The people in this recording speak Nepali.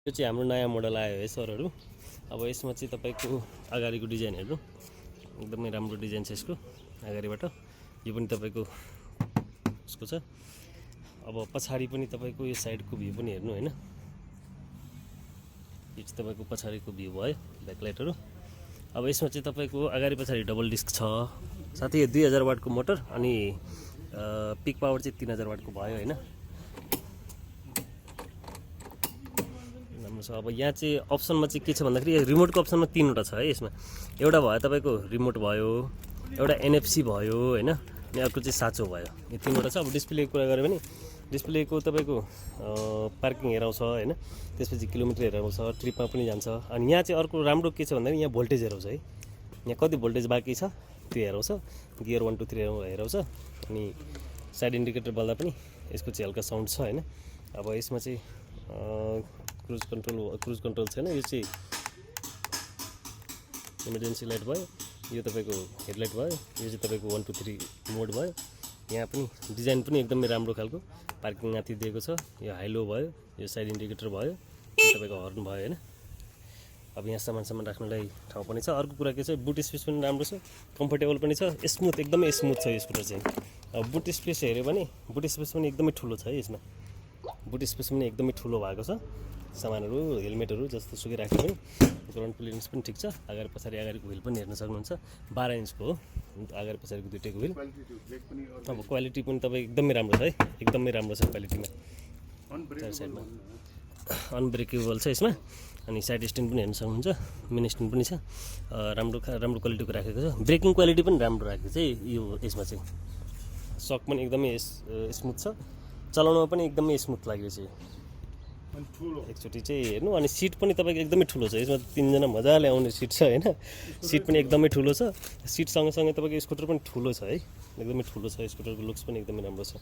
यो चाहिँ हाम्रो नयाँ मोडल आयो है सरहरू। अब यसमा चाहिँ तपाईँको अगाडिको डिजाइन हेर्नु, एकदमै राम्रो डिजाइन छ यसको अगाडिबाट। यो पनि तपाईँको उसको छ। अब पछाडि पनि तपाईँको यो साइडको भ्यू पनि हेर्नु हैन, यो चाहिँ तपाईँको पछाडिको भ्यू भयो ब्याकलाइटहरू। अब यसमा चाहिँ तपाईँको अगाडि पछाडि डबल डिस्क छ, साथै यो 2000 वाटको मोटर अनि पिक पावर चाहिँ 3000 वाटको भयो हैन। अब यहाँ चाहिँ अप्सनमा चाहिँ के छ भन्दाखेरि रिमोटको अप्सनमा 3वटा छ है यसमा। एउटा भयो तपाईँको रिमोट भयो, एउटा एनएफसी भयो हैन, अनि अर्को चाहिँ साँचो भयो। यो 3वटा छ। अब डिस्प्लेको कुरा गऱ्यो भने डिस्प्लेको तपाईँको पार्किङ हेराउँछ हैन, त्यसपछि किलोमिटर हेराउँछ, ट्रिपमा पनि जान्छ। अनि यहाँ चाहिँ अर्को राम्रो के छ भन्दाखेरि यहाँ भोल्टेज हेराउँछ है, यहाँ कति भोल्टेज बाँकी छ त्यो हेराउँछ, गियर 1 2 3 हेराउँछ। अनि साइड इन्डिकेटर बल्दा पनि यसको चाहिँ हल्का साउन्ड छ हैन। अब यसमा चाहिँ क्रुज कन्ट्रोल छैन, यो चाहिँ इमर्जेन्सी लाइट भयो, यो तपाईँको हेडलाइट भयो, यो चाहिँ तपाईँको 1 2 3 मोड भयो। यहाँ पनि डिजाइन पनि एकदमै राम्रो खालको पार्किङ माथि दिएको छ। यो हाइलो भयो, यो साइड इन्डिकेटर भयो, यो तपाईँको हर्न भयो हैन। अब यहाँ सामान राख्नलाई ठाउँ पनि छ। अर्को कुरा के छ, बुट स्पेस पनि राम्रो छ, कम्फर्टेबल पनि छ, स्मुथ एकदमै स्मुथ छ यो स्कुटर चाहिँ। अब बुट स्पेस हेऱ्यो भने बुट स्पेस पनि एकदमै ठुलो छ है यसमा, बुट स्पेस पनि एकदमै ठुलो भएको छ। सामानहरू हेलमेटहरू जस्तो सुकै राख्यो भने ग्राउन्ड क्लियरेन्स पनि ठिक छ। अगाडिको व्हिल पनि हेर्न सक्नुहुन्छ, 12 इन्चको हो अगाडि पछाडिको दुईटैको व्हिल। अब क्वालिटी पनि तपाईँ एकदमै राम्रो छ है, एकदमै राम्रो छ क्वालिटीमा। चार साइडमा अनब्रेकेबल छ यसमा। अनि साइड स्ट्यान्ड पनि हेर्न सक्नुहुन्छ, मेन स्ट्यान्ड पनि छ, राम्रो क्वालिटीको राखेको छ। ब्रेकिङ क्वालिटी पनि राम्रो राखेको छ यो यसमा चाहिँ। सक पनि एकदमै स्मुथ छ, चलाउनमा पनि एकदमै स्मुथ लाग्यो चाहिँ एकचोटि चाहिँ हेर्नु। अनि सिट पनि तपाईँको एकदमै ठुलो छ यसमा, 3 जना मजाले आउने सिट छ हैन। सिट पनि एकदमै ठुलो छ, सिट सँगसँगै तपाईँको स्कुटर पनि ठुलो छ है, एकदमै ठुलो छ। स्कुटरको लुक्स पनि एकदमै राम्रो छ।